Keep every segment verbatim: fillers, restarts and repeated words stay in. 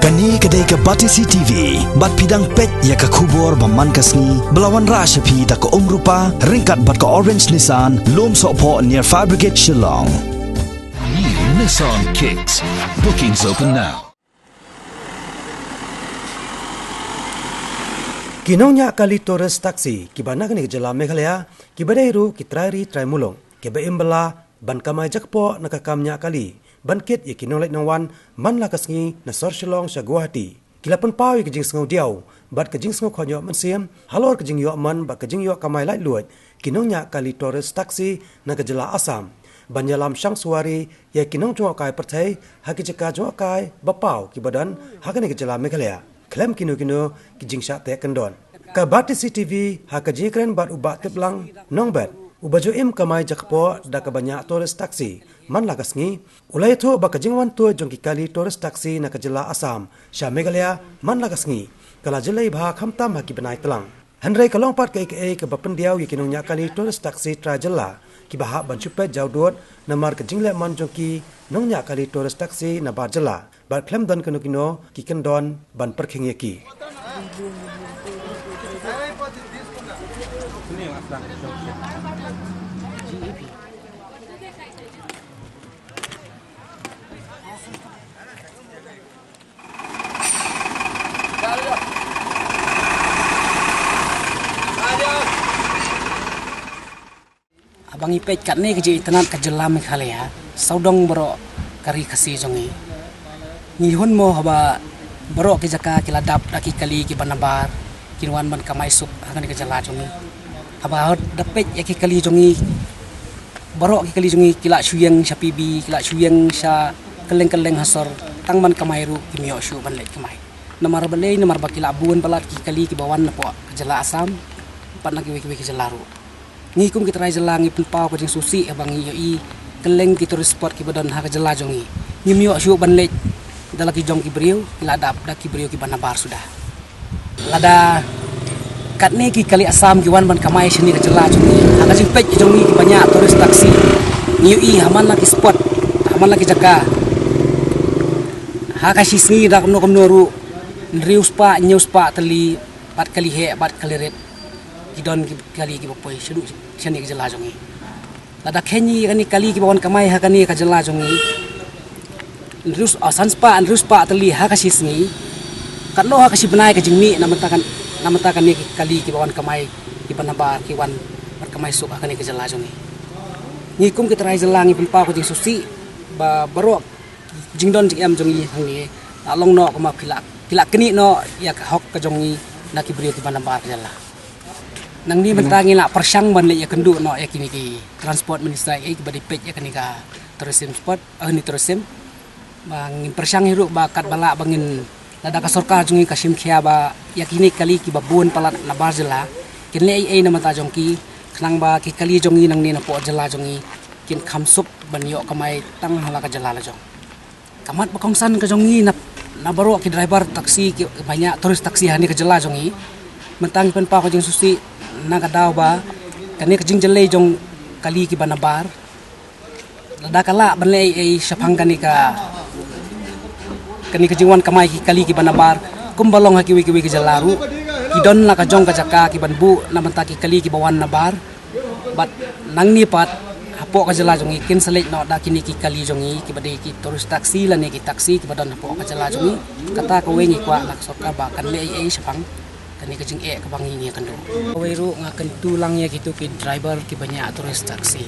Kane ka dei ka Batesi T V, bad phi dang peit ïa ka khubor ba man ka sngi, ba la wanrah sha phi da ka Umrupa, ryngkat bad ka Orange Nissan, Lumsohphoh near Fire Brigade Shillong. New Nissan Kicks. Bookings open now. Ki nongñiah kali tourist taxi, kiba na kane ka jylla Meghalaya, kiba dei ruh ki trai ri trai muluk, kiba im bylla ban kamai jakpoh na ka kam ñiah kali, ban kit ïa ki nongleit nongwan man la ka sngi na sor Shillong sha Guwahati. Ki la pynpaw ïa ka jingsngew diaw bad ka jingsngew khot ïoh mynsiem halor ka jingïoh mon bad ka jingïoh kamai laitluid ki nongñiah kali tourist taxi na ka jylla Assam, ban ïalam shang suwari ïa ki nongjngohkai pyrthei ha ki jaka jngohkai ba paw kiba don ha kane ka jylla Meghalaya, khlem kino kino ki jingshah teh kyndon. Ka Batesi T V ha ka jingkren bad u Bah Tiplang Nongbet, uba ju im kamai jakpoh da kaba ñiah tourist taxi man la ka sngi, u la ïathuh ba ka jingwan tuid jong ki kali tourist taxi na ka jylla Assam sha Meghalaya man la ka sngi ka la jyllei bha khamtam ha ki bnai tlang. Hynrei ka long pat kaei kaei kaba pyndiaw ïa ki nongñiah kali tourist taxi trai jylla, kiba hap ban shu peit jawdud namar ka jingleh mon jong ki nongñiah kali tourist taxi na bar jylla, bad khlem don kino kino ki kyndon ban pyrkhing ïa ki. Haba ngi peit katne ka jingïatynnad ka jylla Meghalaya, sawdong baroh ka ri Khasi jong ngi, ngi hun mo haba baroh ki jaka ki la dap da ki kali kiba nabar, kin wan ban kamai suk ha kane ka jylla jong ngi. Haba da peit ïa ki kali jong ngi, baroh ki kali jong ngi ki la shu ïeng sha P B, ki la shu ïeng sha kylleng kylleng ha sor, tang ban kamai ruh kim ïoh shuh ban leit kamai. Namar balei? Namar ba ki la bun palat ki kali kiba wan napoh ka jylla Assam, pat na kiwei kiwei ki jylla ruh. Ngi kum ki trai jylla ngi pynpaw ka jingsngewsih haba ngi ïohi kylleng ki tourist spot kiba don ha ka jylla jong ngi, ngim ïoh shuh ban leit da la ki jong ki briew, ki la dap da ki briew kiba nabar suda. Lada katne ki kali Assam ki wan ban kamai shane ka jylla jong ngi, ha ka jingpeit jong ngi kiba ñiah tourist taxi, ngi ïohi ha man la ki spot, ha man la ki jaka, ha ka shi sngi da kumno kumno ruh, hynriew spah, hynñiew spah tylli, bad kali heh bad kali rit, ki don ki kali kiba poi shaduh shane ka jylla jong ngi. Lada kheiñ ïa kane kali kiba wan kamai ha kane ka jylla jong ngi, hynriew, ah, san spah, hynriew spah tylli ha ka shi sngi, katno ha ka shi bnai ka jingmih na bynta kan, na bynta kane ki kali kiba wan kamai, kiba nabar, ki wan ban kamai suk ha kane ka jylla jong ngi. Ngi kum ki trai jylla ngi pynpaw ka jingsngewsih ba baroh jingdon jingem jong ngi hangne la long noh kumba phi la, phi la knieh noh ïa ka hok ka jong ngi na ki briew kiba nabar ka jylla. Nangne mynta ngi la pyrshang ban leit ïakynduh noh ïa kine ki Transport Minister, eh, kiba dei peit ïa kane ka tourism spot, eh, ni tourism. Ba ngin pyrshang hi ruh ba katba lah ba ngin, lada ka sorkar jong ngi ka shim khia ba ïa kine ki kali kiba bun palat nabar jylla, kin leh ei ei na bynta jong ki, khnang ba ki kali jong ngi nangne napoh jylla jong ngi kin kham suk ban ïoh kamai tang ha la ka jylla la jong. Ka mat ba kongsan ka jong ngi na, na baroh ki driver taxi kiba ñiah tourist taxi ha kane ka jylla jong ngi, mynta ngi pynpaw ka jingsngewsih na ka daw ba kane ka jingjyllei jong kali kiba nabar, lada ka lah ban leh ei ei shaphang kane ka, kane ka jingwan kamai ki kali kiba nabar, kumba long ha kiwei kiwei ki jylla ruh, ki don la ka jong ka jaka ki ban buh na bynta ki kali kiba wan nabar. Bad nangne pat hapoh ka jylla jong ngi kin sa leit noh da kine ki kali jong ngi kiba dei ki tourist taxi lane ki taxi kiba don hapoh ka jylla jong ngi. Kata kawei ngi kwah na ka sorkar ba kan leh ei ei shaphang kane ka jingeh kaba ngi ngi ïakynduh. Kawei ruh nga kyntu lang ïa kito ki driver kiba ñiah tourist taxi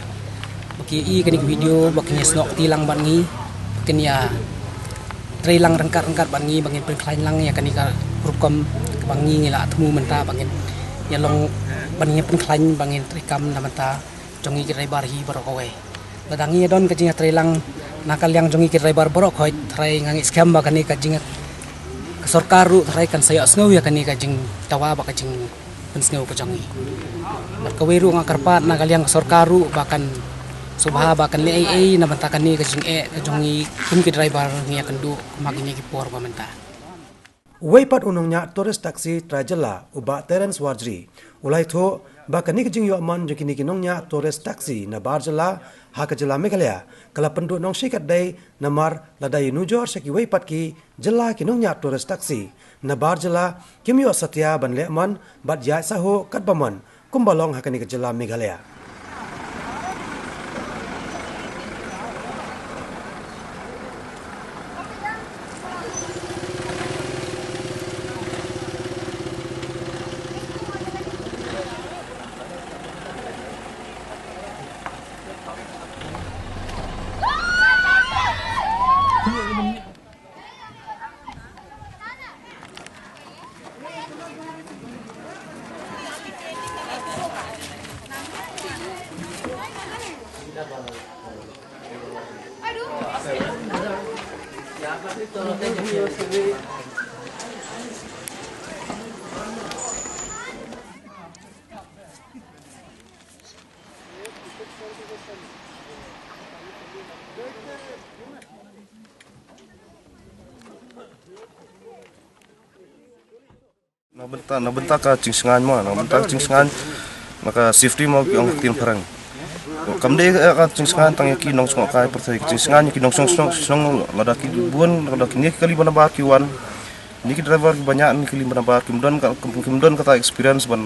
ba ki ïohi kane ka video ba kin ïasnoh kti lang bad ngi, ba kin ïa trei lang ryngkat ryngkat bad ngi ba ngin pynkhlaiñ lang ïa kane ka rukom kaba ngi ngi la thmu mynta ba ngin ïa long ban ngin pynkhlaiñ ba ngin trei kam na bynta jong ngi ki driver hi baroh kawei. Lada ngi ïa don ka jingïatrei lang na ka liang jong ngi ki driver baroh khoit, tharai nga ngeit skhem ba kane ka jing, ka sorkar ruh tharai kan sa ïohsngew ïa kane ka jingdawa bad ka jingpynsngew ka jong ngi. Bad kawei ruh nga kyrpad na ka liang ka sorkar ruh ba kan sngewbha ba kan leh ei ei na bynta kane ka jingeh ka jong ngi kum ki driver ngi ïakynduh kumba kine ki por ba mynta. Uwei pat u nongñiah tourist taxi trai jylla, u Bah Terence Warjri, u la ïathuh ba kane ka jingïoh mon jong kine ki nongñiah tourist taxi na bar jylla ha ka jylla Meghalaya ka la pynduh nongshikatdei namar lada ïanujor sha kiwei pat ki jylla ki nongñiah tourist taxi na bar jylla kim ïoh satia ban leh mon bad ïaid sahuh katba mon kumba long ha kane ka jylla Meghalaya. Na bynta, na bynta ka jingsngewbha mo, na bynta ka jingsngewbha, na ka safety mo ki ong ktien phareng. Kam dei ka jingsngewbha tang ïa ki nongshong kai pyrthei, ka jingsngewbha ïa ki nongshong shnong, shnong lada ki bun, lada kine ki kali ba nabar ki wan. Kine ki driver kiba ñiah kine ki kali ba nabar kim don ka, kim, kim don kata experience ban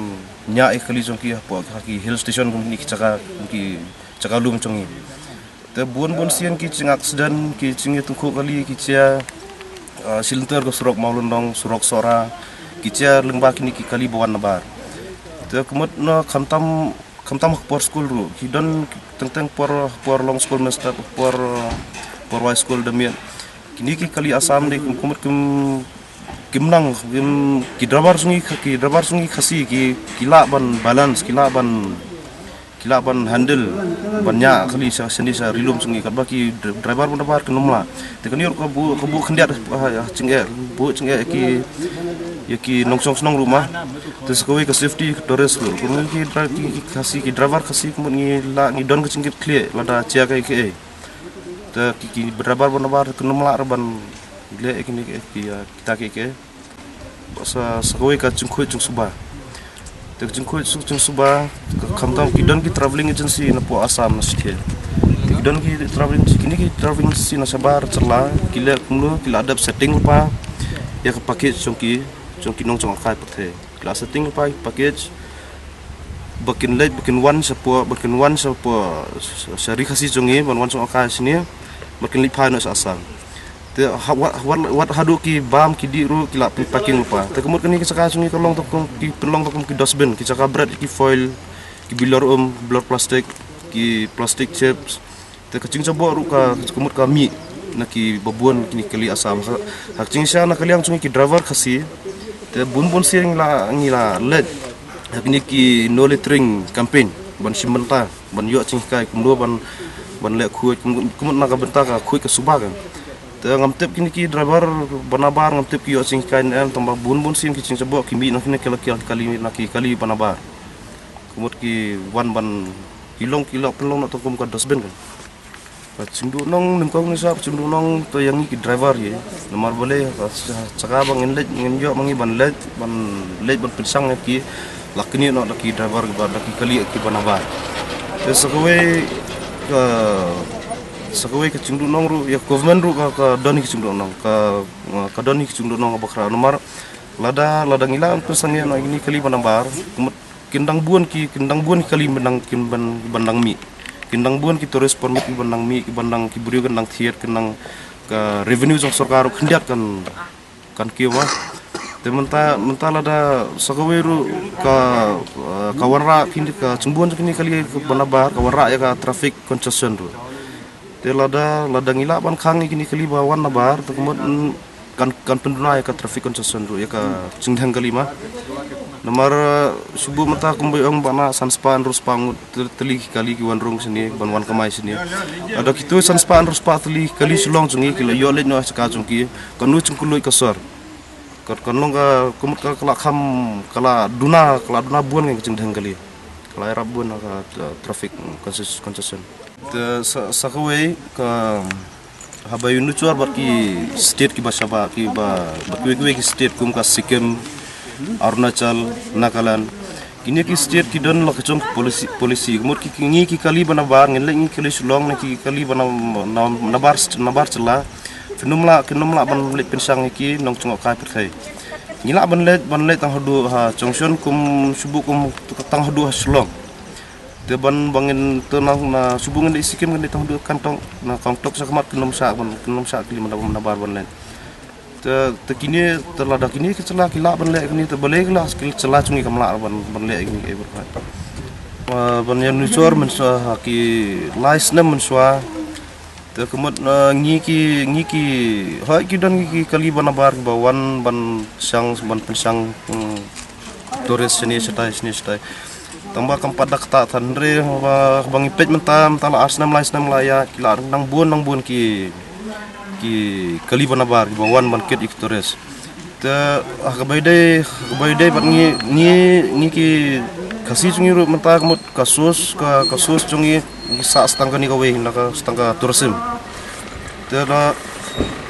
ñiah ïa ki kali jong ki hapoh ha ki hill station kum kine ki jaka, kum ki jaka lum jong ngi. Te bun bun sien ki jingaccident, ki jingïatyngkhuh kali, ki jia, ah, shilynter ka surok Mawlyndong, surok Sohra, ki jia lyngba kine ki kali ba wan nabar. Te ka mut na khamtam, khamtam ha ka por skul ruh, ki don teng teng por, por long schoolmester, por, por wai skul da miet. Kine ki kali Assam de kum, ka mut kim, kim nang, kim, ki driver jong ngi, ki driver jong ngi Khasi, ki, ki lah ban balance, ki lah ban, ki lah ban handle, ban ñiah kali sha, shane sha ri lum jong ngi, katba ki dr-, driver ba nabar kin ym lah. Te kane ruh ka buh, ka buh khyndiat, ah, jingeh, buh jingeh ïa ki, ïa ki nongshong shnong ruh mo. Te sa kawei ka safety ka tourist ruh. Kum ki dra-, ki, ki Khasi, ki driver Khasi, ka mut ngi lah, ngi don ka jingkitkhlieh lada jia kaei kaei. Te ki, ki driver ba nabar kin ym lah ruh ban leh ïa kine ki, ki, ah, kita kiei kiei. Sa, sa kawei ka jingkhuid jingsuba. Te ka jingkhuid jingsuba, ka khamtam ki don ki travelling agency napoh Assam na state. Ki don ki travelling agency, kine ki travelling agency na shabar jylla, ki leh kumno, ki la dep setting lypa ïa ka package jong ki, jong ki nongshong kai pyrthei. Ki la setting lypa ïa ka package ba kin leit, ba kin wan shapoh, ba kin wan shapoh, sha, sha ri Khasi jong ngi, ban wan shong kai shane, ba kin leit phai noh sha Assam. Te ha-, wat, wat, wat haduh ki bam ki dih ruh ki la pynpacking lypa. Te ka mut kane ki jaka jong ngi ka long tang kum ki, pynlong tang kum ki dustbin, ki jaka bret ki foil, ki bilor um, bilor plastik, ki plastic chips. Te ka jingjaboh ruh ka, ka mut ka mih na kiba bun kine ki kali Assam. Ha, ha ka jingshisha na ka liang jong ngi ki driver Khasi. Te bun bun sien ngi la, ngi la leit ha kine ki no littering campaign ban shim bynta, ban ïoh jinghikai kumno ban, ban leh khuid, kum, ka mut na ka bynta ka khuid ka suba kan. Te ngam tip kine ki driver ba nabar, ngam tip ki ïoh jinghikai ne em, tangba bun bun sien ki jingjaboh ki mih na kine ki la, ki la kali, na ki kali ba nabar. Ka mut ki wan ban, ki long, ki la pynlong noh tang kum ka dustbin kan. Ka jingduhnong, nym ka ngi sa jingduhnong to ïa ngi ki driver hi. Namar balei ha, ha, jaka ba ngin leit, ngin ïoh ma ngi ban leit, ban leit ban pynshang ïa ki, la knieh noh da ki driver kiba, da ki kali kiba nabar. Te sa kawei ka, sa kawei ka jingduhnong ruh, ïa government ruh ka, ka don hi ka jingduhnong, ka, ka don hi ka jingduhnong kaba khraw namar lada, lada ngi la pynsangeh noh ïa kine ki kali ba nabar, ka mut kin dang bun ki, kin dang bun ki kali ban dang, kin ban, ban dang mih. Kin dang bun ki tourist permit ki ban dang mih, ki ban dang, ki briew kin dang thied, kin dang, ka revenue jong sorkar ruh khyndiat kan, kan kiew ma. Te mynta, mynta lada sa kawei ruh ka, eh, ka wanrah kine ka jingbun jong kine ki kali ba nabar, ka wanrah ïa ka traffic congestion ruh. Te lada, lada ngi lah ban khang ïa kine ki kali ba wan nabar, te ka mut, mm, kan, kan pynduna ïa ka traffic congestion ruh, ïa ka jingdheng kali ma. Namar, eh, shu buh mynta kumba ong ba na san spah hynriew spah ngut tyl-, tylli ki kali ki wan rung shane, ban wan kamai shane. Lada kito san spah hynriew spah tylli ki kali Shillong jong ngi ki la ïoh leit noh ha jaka jong ki, kano jingkylluid ka sor. Ka, kan long ka, ka mut ka, ka la kham, ka la duna, ka la duna bun ka jingdheng kali. Ka la ïarap bun ka, eh, traffic conges-, congestion. Te sa, sa kawei ka haba ïanujor bad ki state kiba shabar, kiba, bad kiwei kiwei ki state kum ka Sikkim, Arunachal, Nagaland. Kine ki state ki don la ka jong policy, policy. Ka mut ki, ki ngi ki kali ba nabar, ngin leh ngi kali Shillong ne ki kali ba na, na, nabar, nabar jylla. Phin ym lah, kin ym lah ban leit pynshang ïa ki nongjngohkai pyrthei. Ngi lah ban leit, ban leit tang haduh ha junction kum shu buh kum tang haduh ha Shillong. Te ban ba ngin te nang na shu buh ngin leit Sikkim ngin leit tang haduh Gangtok, na Gangtok sha khmat kin ym shah ban, kin ym shah kali ba nabar ban leit. Te, te kine, te lada kine ki jylla ki lah ban leh kine, te balei ki la ki jylla jong ngi kam lah ban, ban leh kine, eh, ban, ah, ban ïanujor mynshuwa ha ki lai snem mynshuwa. Te ka mut, ah, ngi ki, ngi ki, hooid ki don ngi ki kali ba nabar kiba wan ban shang, ban pynshang, hmm, tourist shane shatai, shane shatai. Tang ba kam pat da ktah than re ba, ba ngi peit mynta, mynta la ar snem lai snem la ïa, ki la nang bun, nang bun ki, ki kali ba nabar kiba wan ban kit ïa ki tourist. Te ha kaba ïadei, ha kaba ïadei bad ngi, ngi, ngi ki Khasi jong ngi ruh mynta ka mut ka source, ka, ka source jong ngi, ngi sah tang kane kawei na ka, tang ka tourism. Te la,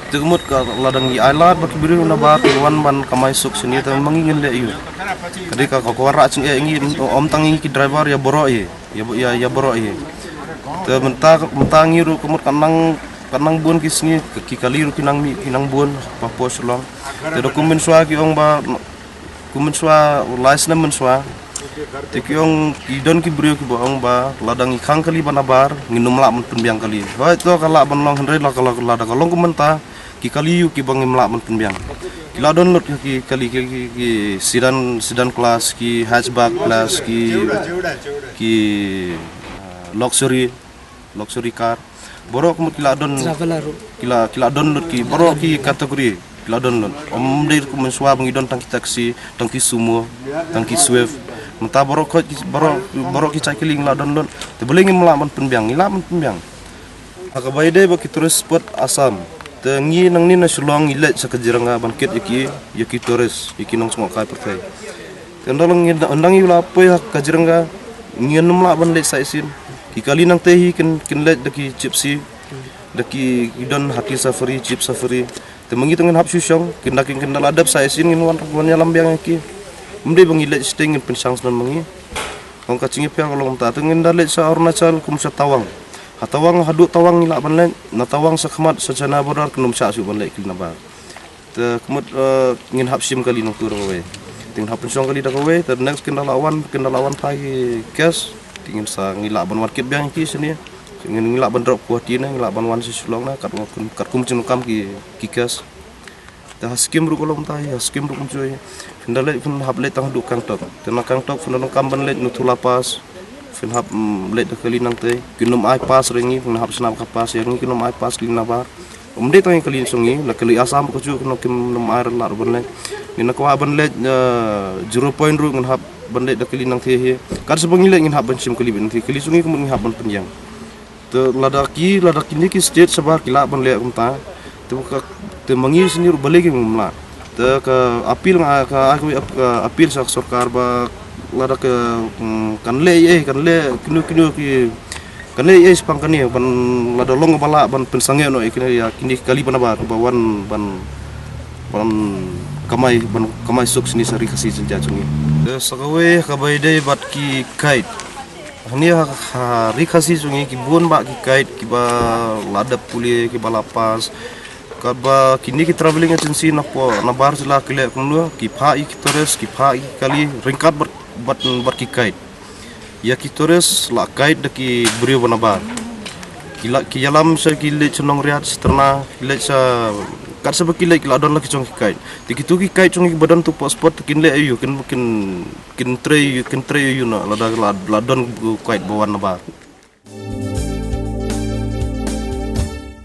te ka mut ka lada ngi ai lad ba ki briew nabar kin wan ban kamai suk shane te ma ngi ngin leh ïa u. Ka dei ka, ka kwah rah jingeh ngi, ym tang ngi ki driver, ïa baroh hi, ïa, ïa, ïa baroh hi. Te mynta, mynta ngi ruh ka mut ka nang, ka nang bun ki sngi, ki kali ruh ki nang mih, ki nang bun hapoh Shillong. Te da kum mynshuwa ki ong ba, kum mynshuwa, lai snem mynshuwa. Te ki ong, ki don ki briew kiba ong ba lada ngi khang kali ba nabar ngin ym lah ban pynbiang kali. Hooid to ka lah ban long hynrei la ka, la, lada ka long kum mynta, ki kali ïa u kiba ngim lah ban pynbiang. Ki la don lut ki kali ki, ki, ki sedan, sedan class, ki hatchback class, ki, ki, ah, luxury, luxury car. Baroh ka mut ki la don, Traveler ruh. Ki la, ki la don lut ki, baroh ki category ki la don lut. Ym dei kum mynshuwa ba ngi don tang ki taxi, tang ki Sumo, tang ki Swift. Mynta baroh ki, baroh, baroh ki jait kali ngi la don lut. Te balei ngim lah ban pynbiang, ngi lah ban pynbiang. Ha kaba ïadei bad ki tourist spot Assam. Te ngi nangne na Shillong ngi leit sha Kaziranga ban kit ïa ki, ïa ki tourist, ïa ki nongjngohkai pyrthei. Te ynda la ngi, ynda ngi la poi ha Kaziranga, ngin ym lah ban leit sightseeing. Ki kali nangtei hi kin, kin leit da ki gypsy, da ki, ki don hathi safari, jeep safari. Te ma ngi te ngin hap shu shong, kin da kin, kin da la dep sightseeing ngin wan, wan ïalam biang ïa ki. Ym dei ba ngi leit shatei ngin pynshang snem ma ngi. Ong ka jingïapher ka long mynta te ngin da leit sha Arunachal kum sha Tawang. Ha Tawang, haduh Tawang ngi lah ban leit, na Tawang sha khmat sha China border kin ym shah shuh ban leit kali nabar. Te ka mut, eh, ngin hap shim kali nangtu da kawei. Te ngin hap pynshong kali da kawei, te next kin da la wan, kin da la wan phai ki case. Te ngin sa ngi lah ban wan kit biang ki shane. Ngin, ngi lah ban drop Guwahati ne, ngi lah ban wan sha Shillong ne, kat kum, kat kum jingdonkam ki, ki case. Te ha Sikkim ruh ka long mynta hi, ha Sikkim ruh kumjuh hi. Phin da leit, phin hap leit tang haduh Gangtok. Te na Gangtok phin da donkam ban leit Nathula Pass. Phin hap, mm, leit da kali nangtei. Kin ym ai pass re ngi, phin hap shna ka pass ïa ngi, kin ym ai pass kali nabar. Ym dei tang ïa kali jong ngi, na kali Assam kumjuh kin ym, kin ym ai re lad ban leit. Ngin kwah ban leit, eh, Zero Point ruh ngin hap ban leit da kali nangtei hi. Kat shaba ngi leit ngin hap ban shim kali ban nangtei. Kali jong ngi kumjuh ngi hap ban pynïeng. Te lada ki, lada kine ki state shaba ki lah ban leh kumta. Te ka, te ma ngi shane ruh balei ngim lah. Te ka appeal nga, ka, ka appeal sha ka sorkar ba lada ka, mm, kan leh ei, kan leh kino kino ki, kan leh ei shaphang kane ban lada long ba lah ban pynsangeh noh ïa kine, ïa kine ki kali ba nabar ba wan ban, ban kamai, ban kamai suk shane sha Ri Khasi Jaiñtia jong ngi. Te sa kawei kaba ïadei bad ki guide. Hangne ha, ha Ri Khasi jong ngi ki bun bah ki guide kiba la dep pule, kiba la pass. Katba kine ki travelling agency napoh nabar jylla ki leh kumno, ki phah ïa ki tourist, ki phah ïa ki kali ryngkat bad, bad, bad ki guide. Ïa ki tourist la guide da ki briew ba nabar. Ki la, ki ïalam sha, ki leit sha Nongriat, sha Trna, ki leit sha, kat shaba ki leit ki la don la ki jong ki guide. Te kito ki guide jong ngi kiba don tu hapoh spot te kin leh aïu, kin, kin, kin trei, kin trei aïu noh lada la, la don guide ba wan nabar.